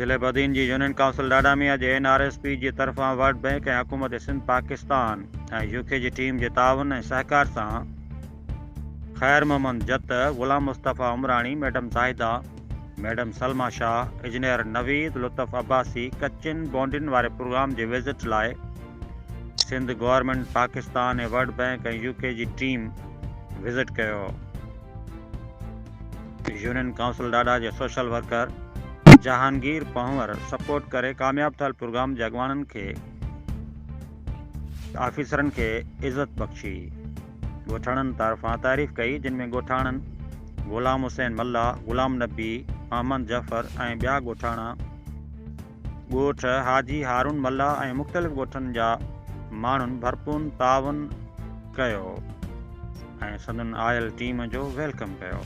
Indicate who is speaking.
Speaker 1: ضلعي بدين جي union council ڏاڏا ميان جي اين آر ايس پي جي طرفان ورلڊ بئنڪ ۽ حڪومت سنڌ پاڪستان ۽ يو ڪي جي ٽيم جي تعاون ۽ سهڪار سان Khair Muhammad Jat, Ghulam Mustafa Umrani, madam Zahida, madam Salma Shah, engineer Naveed Lutf Abbasi ڪچين بونڊين واري پروگرام جي وزٽ لاء Sindh government Pakistan ۽ world bank ۽ U K جي ٽيم وزٽ ڪيو. يونين ڪائونسل ڏاڏا جي social worker Jahangir Panhwar support ڪري ڪامياب ٿيل پروگرام جي اڳواڻن کي آفيسرن کي عزت بخشي ڳوٺاڻن طرفان تعريف ڪئي جن ۾ ڳوٺاڻن غلام حسين ملاح، غلام نبي، محمد جعفر ۽ ٻيا ڳوٺاڻا ڳوٺ حاجي هارون ملاح ۽ مختلف ڳوٺن جا ماڻهن ڀرپون تعاون ڪيو ۽ سندن آيل ٽيم جو welcome ڪيو.